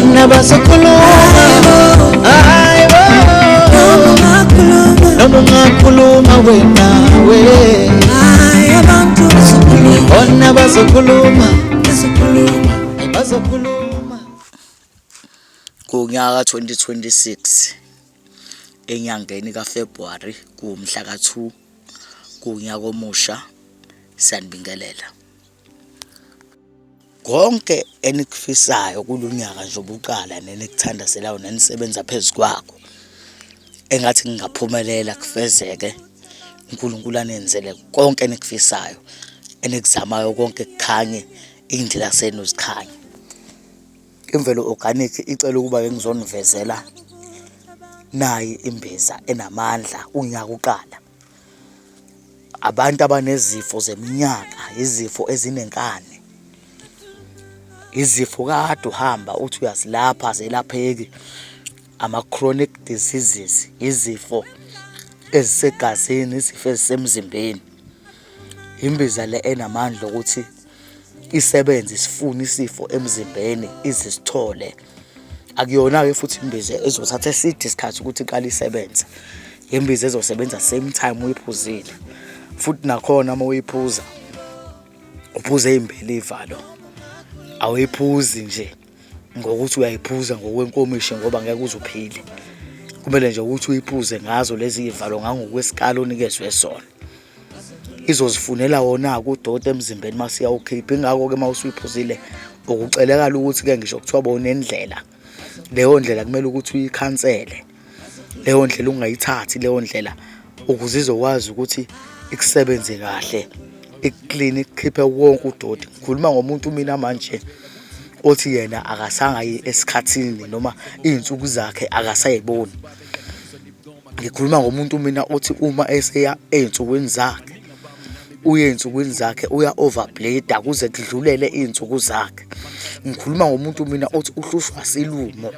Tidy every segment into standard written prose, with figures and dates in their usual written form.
Bona bazokhuluma, hayi bo, noma ungakhuluma wena we. Bona bazokhuluma, bazokhuluma. Kunyaka 2026 enyangeni kaFebruary kuwumhla ka-2 kunyaka omusha, siyanibingelela. Konke enikufisayo kulonyaka nje obuqala nenikuthandazelayo nenisebenza phezu kwakho, engathi kungaphumelela kufezeke, uNkulunkulu anenzele konke enikufisayo, enikuzamayo konke kukhanye, iy'ndlela zenu zikhanye. Imvelo Organic icela ukuba-ke ngizonivezela nayi imbiza enamandla unyaka uqala. Abantu abanezifo zeminyaka, izifo ezinenkani, izifo kade uhamba uthi uyazilapha azelapheki, ama-chronic diseases, izifo ezisegazini, izifo ezisemzimbeni. Imbiza le enamandla okuthi isebenze isifune isifo emzimbeni ize isithole. Akuyona-ke futhi imbiza ezothatha eside isikhathi ukuthi iqale isebenze. Imbiza ezosebenza same time uyiphuzile, futhi nakhona uma uyiphuza uphuza ey'mbili iy'valo, awuyiphuzi nje ngokuthi uyayiphuza ngokwenkomishi ngoba ngeke uze uphile. Kumele nje ukuthi uyiphuze ngazo lezi y'valo ngangokwesikalo onikezwe sona. Izozifunela wona-ke udoti emzimbeni mase iyawukhipha. Yingakho-ke uma usuyiphuzile ukucelekala ukuthi-ke ngisho kuthiwa bowunendlela, leyo ndlela kumele ukuthi uyikhansele, leyo ndlela ungayithathi leyo ndlela ukuze izokwazi ukuthi ikusebenze kahle, ikukline, ikukhiphe wonke udoti. Ngikhuluma ngomuntu mina manje othi yena akasangayi esikhathini noma iy'nsuku zakhe akasay'boni. Ngikhuluma ngomuntu mina othi uma eseya ey'nsukwini zakhe, uye ey'nsukwini zakhe uya over-bleed-a kuze kudlulele iy'nsuku zakhe. Ngikhuluma ngomuntu mina othi uhlushwa silumo.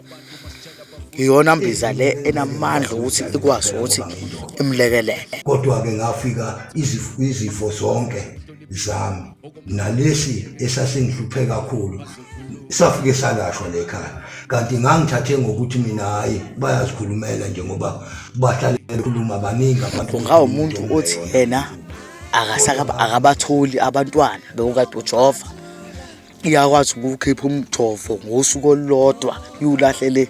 Iyona mbiza le enamandla ukuthi ikwazi ukuthi imlekelele. Kodwa-ke ngafika izifo zonke zami nalesi esasingihluphe kakhulu safike salashwa le ekhaya, kanti ngangithathe ngokuthi mina hhayi, bayazikhulumela nje ngoba bahlale bekhuluma baningi abantu. Kungawumuntu othi yena akabatholi abantwana bewukade ujova, iyakwazi ukuwukhipha umjovo ngosuku olulodwa iwulahle le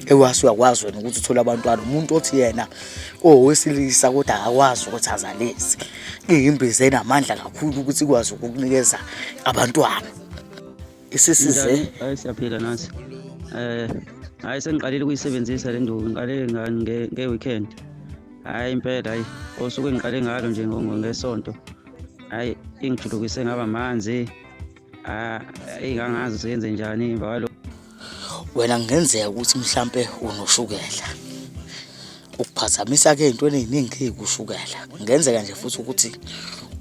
ewase uyakwazi wena ukuthi uthole abantwana. Umuntu othi yena owesilisa kodwa akakwazi ukuthi azalise, iyimbiza enamandla kakhulu ukuthi ikwazi ukukunikeza abantwana. Isisize. Hayi, siyaphila nathi. Hayi, sengiqalile ukuyisebenzisa le nduku, ngiqale nge-weekend. Hhayi impela, hhayi osuke ngiqale ngalo nje ngesonto, hhayi ingijulukise ngaba manzi. Ah, engangazi ukuthi yenze njani emva kwalokho. Wena kungenzeka ukuthi mhlampe unoshukela, ukuphazamisa-ke ey'ntweni ey'ningi kushukela. Kungenzeka nje futhi ukuthi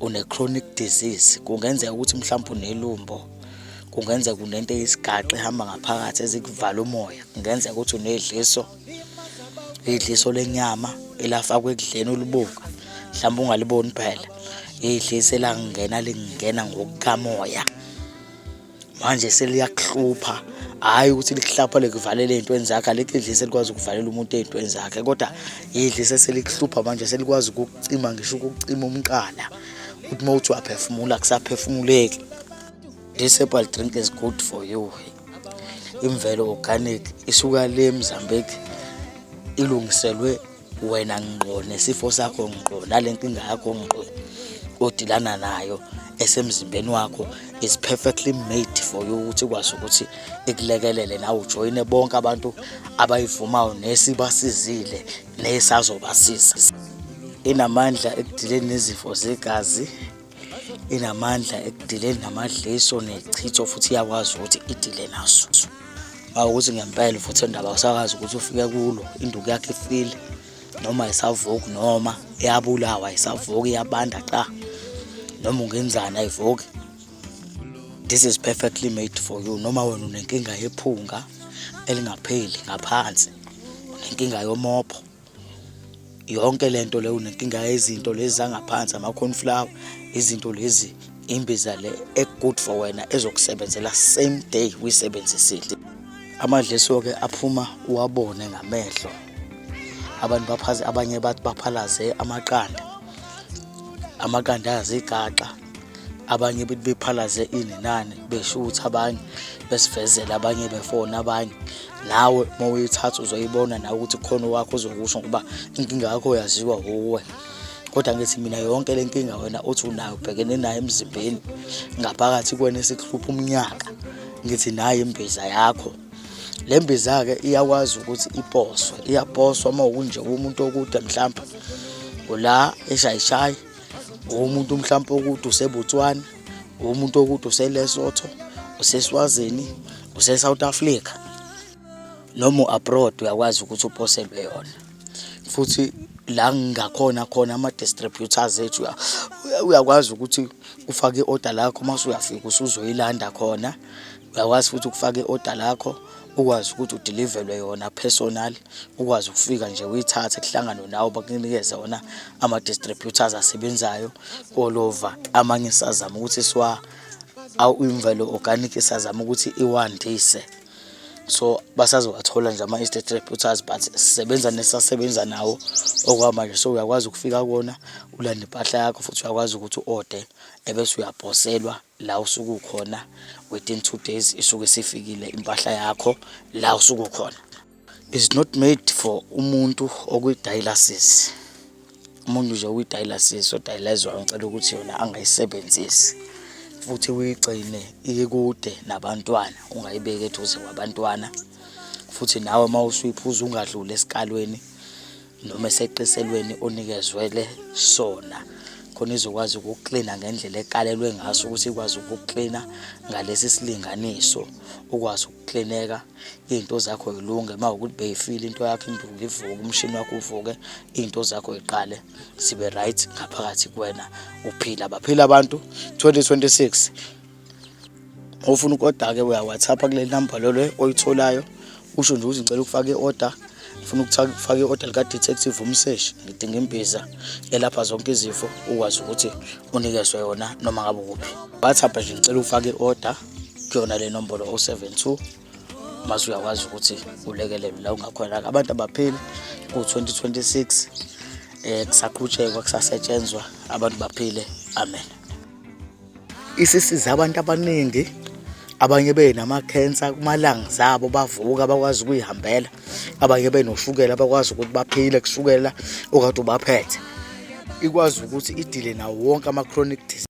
une-chronic disease, kungenzeka ukuthi mhlampe unelumbo, kungenzeka unento eyisigaxa ehamba ngaphakathi ezikuvala umoya, kungenzeka ukuthi unedliso, idliso lenyama elafakwa ekudleni ulibuka mhlawumbe ungaliboni phela, idliso elangena lingena ngokukamoya manje seliyakuhlupha. Hhayi ukuthi likuhlapha likuvalele ey'ntweni zakhe, alikho idliso elikwazi ukuvalela umuntu ey'ntweni zakhe, kodwa idliso eselikuhlupha manje selikwazi ukukucima, ngisho ukukucima umqala, ukuthi uma uthi uyaphefumula akusaphefumuleki. This herbal drink is good for you. Imvelo Organic isuka le eMozambique, ilungiselwe wena ngqo nesifo sakho ngqo nale nkinga yakho ngqo odilana nayo esemzimbeni wakho. Is perfectly made for you ukuthi ikwazi ukuthi ikulekelele nawe ujoyine bonke abantu abayivumayo nesibasizile nesazobasiza. Inamandla ekudileni nezifo zegazi, inamandla ekudileni namadliso nechitho, futhi iyakwazi ukuthi idile naso. Mawukuthi ngempela futhi indaba awusakwazi ukuthi ufike kulo, induku yakho ifile noma ayisavuki, noma iyabulawa ayisavuki, iyabanda qa, noma ungenzani ayivuki. This is perfectly made for you. Noma wena unenkinga yephunga elingapheli ngaphansi, unenkinga yomopho, yonke lento le, unenkinga yezinto lezi zangaphansi, ama-cornflower, izinto lezi, imbiza le e-good for wena ezokusebenzela same day uyisebenzisile. Amadliso-ke aphuma uwabone ngamehlo. Abantu baphaze abanye bathi baphalaze amaqanda. Amaqanda azigaxa. Abanye bethi bephalaze ini nani beshutha abanye besivezela abanye befona abanye. Nawe uma uyithatha uzoyibona nawe ukuthi khona owakho ozokusho ngoba inkinga yakho yaziwa wuwe. Kodwa ngithi mina yonke le nkinga wena othi unayo ubhekene nayo emzimbeni ngaphakathi kuwena esikuhlupha umnyaka ngithi nayo imbiza yakho. Le mbiza-ke iyakwazi ukuthi iposwe, iyaposwa uma kunje umuntu okude mhlampe ula eshayishayi, umuntu mhlampe okude useBotswana, umuntu okude useLesotho, useSwazini, use-South Africa noma u-abroad uyakwazi ukuthi uposelwe yona. Futhi la ngingakhona khona ama-distributors ethu uyakwazi ukuthi ufake i-order lakho mase uyafika usuzoyilanda khona. Uyakwazi futhi ukufaka i-order lakho ukwazi ukuthi udilivelwe yona personal, ukwazi ukufika nje uyithathe kuhlanganwe nawe bakunikeze wona ama-distributors asebenzayo all over. Amanye sisazama ukuthi siwa imvelo organic sisazama ukuthi iwandise. So basazowathola nje ama-distributors but sisebenza nesisasebenza nawo okwamanje. So uyakwazi ukufika kuwona ulande impahla yakho futhi uyakwazi ukuthi u-ode ebese uyaposelwa la usuke ukhona within 2 days isuke isifikile impahla yakho la usuke ukhona. Is not made for umuntu okwi-dialysis. Umuntu nje okwi-dialysis o-dialyzwayo ngicela ukuthi yona angayisebenzisi futhi uyigcine ikude nabantwana, ungayibeki eduze kwabantwana. Futhi nawe uma usuyiphuza ungadluli esikalweni noma eseqiselweni onikezwele sona khona izokwazi ukuklina ngendlela ekalelwe ngaso ukuthi ikwazi ukuklina ngalesi silinganiso, ukwazi ukuklineka iy'nto zakho y'lunge. Uma kuwukuthi beyifile into yakho induku ivuke, umshini wakho uvuke, iy'nto zakho y'qale zibe right ngaphakathi kuwena uphila. Baphila abantu 2026. Ufuna uku-oda-ke uya-WhatsApp kule namba lolo oyitholayo, usho nje ukuthi ngicela ukufaka i-order, ngifuna ukufaka i-order lika-detective umseshi, ngidinga imbiza elapha zonke izifo, ukwazi ukuthi unikezwe yona noma ngabe ukuphi. WhatsApp nje ngicela ukufaka i-order kuyona le nombolo 072 mase uyakwazi ukuthi ulekelelwe la ungakhona. Abantu abaphili ku-2026 kusaqhutshekwa kusasetshenzwa abantu baphile, amen. Isisize abantu abaningi abanye benama-cancer kuma-lungs abo bavuka bakwazi ukuyihambela, abanye benoshukela bakwazi ukuthi baphile kushukela okade ubaphethe. Ikwazi ukuthi idile nawo wonke ama-chronic disease.